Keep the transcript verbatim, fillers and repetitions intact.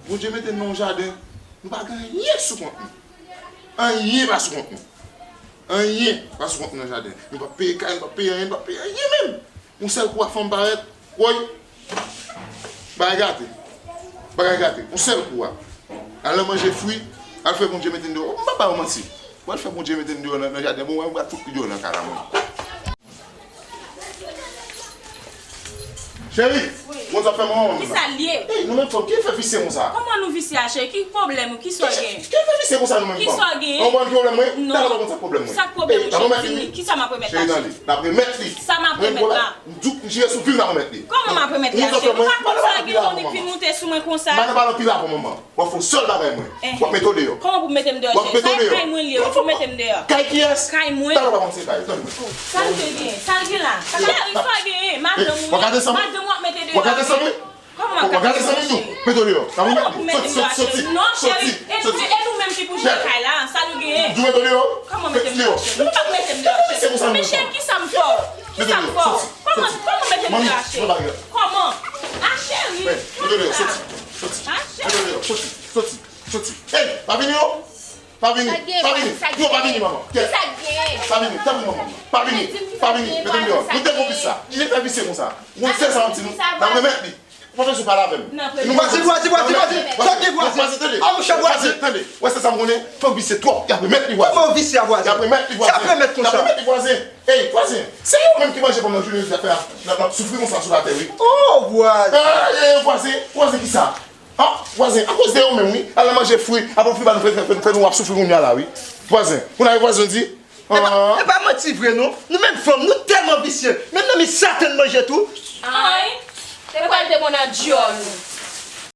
Bondye mete n nan yon jaden, nou pa gen anyen sou kont nou. Anyen pa sou kont nou. Anyen pa sou kont nou nan jaden. Nou p ap peye kay, nou p ap peye anyen, nou p ap peye anyen menm. Yon sèl kou a fanm parèt, woy, bagay gate. Bagay gate. Yon sèl kou a. Al nan manje fwi, al fè Bondye mete n deyò. M p ap ba w manti. W al fè Bondye mete n deyò nan, nan jaden. Bon, w a fout deyò nan kay la, mwen. Cheri, bon, sa fè manman. Kisa l ye? Ey, nou menm fanm, ki fè visye konsa? Kòman nou visye a, cheri? Ki pwoblèm ou? Kisa w gen? Ki fè visye konsa nou menm fanm? Kisa w gen? Ou konn pwoblèm mwen? Non. Talè w ap konn sa pwoblèm mwen. Sa k pwoblèm ou, cheri? Fini. Kisa m ap remèt la, cheri? Cheri, tande, n ap remèt li. Sa m ap remèt la? M di w, m chire sou vi m, n ap remèt li. Kòman m ap remèt li a, cheri? Ou pa konn sa gen moun ki vin moute sou mwen konsa? M pa nan pale anpil la pou manman. W ap fè yon sèl bagay mwen. W ap mete w deyò. Kòman pou mete m deyò, cheri? Sa kay mwen li ye, ou pou mete m deyò. Kay kiyès? Kay mwen. Talè w ap konn se kay. Tande. Sa l te gen? Sa l gen la? Cheri, sa genyen? Madanm ou ye? Madanm w ap mete deyò. W ap gade sa m ye? Kòman m ap gade sa m ye? Mete w deyò. Kòman pou mete m deyò, cheri? Non, cheri. E nou, e nou menm ki pou jere kay la, sa nou genyen? Di w mete w deyò. Kòman mete m deyò, cheri? Ou p ap mete m deyò, cheri. Men cheri, kisa m fè w? Kisa m fè w? Kòman, kòman mete m deyò, cheri? Kòman? A, cheri. Mete w deyò, soti. Soti. Mete w deyò, soti. Soti. Soti. Ey, pa vini non. Pa vini. Pa vini. Non, pa vini, manman. Kèt. Pa vini. Tanpri, manman. Pa vini. Pa vini. Mete m deyò. Nou te konplis sa. Ki jan fè visye konsa? Ou wè sèl sa m di nou? N ap remèt li. Ou pa bezwen pale avè m. Vwazen, vwazen, vwazen, vwazen. Sa gen vwazen? Vwazen, tande. A, monchè, vwazen. Vwazen, tande. Ou wè sèl sa m konnen? Fanm visye twòp. Y ap remèt li, vwazen. Kòman ou visye a, vwazen? Y ap remèt li, vwazen. Sa ap remèt konsa? Y ap remèt li, vwazen. Ey, vwazen. Se ou menm ki manje fanm nan jounen jodi a fè n ap, n ap, n ap soufri konsa sou latè, wi. Oh, vwazen. Ey, vwazen. Vwazen kisa? An, vwazen, akoz de ou menm, wi. Al nan manje fwi, apre fwi ba nou fè, fè, fè, fè nou ap soufri kounye a la, wi. Vwazen, pou n a vwazen di. E pa, e pa manti vre, non. Nou menm fanm, nou tèlman visye. Menm nan mi satan n manje tou. Ay, te pral te bon nan dyòl ou.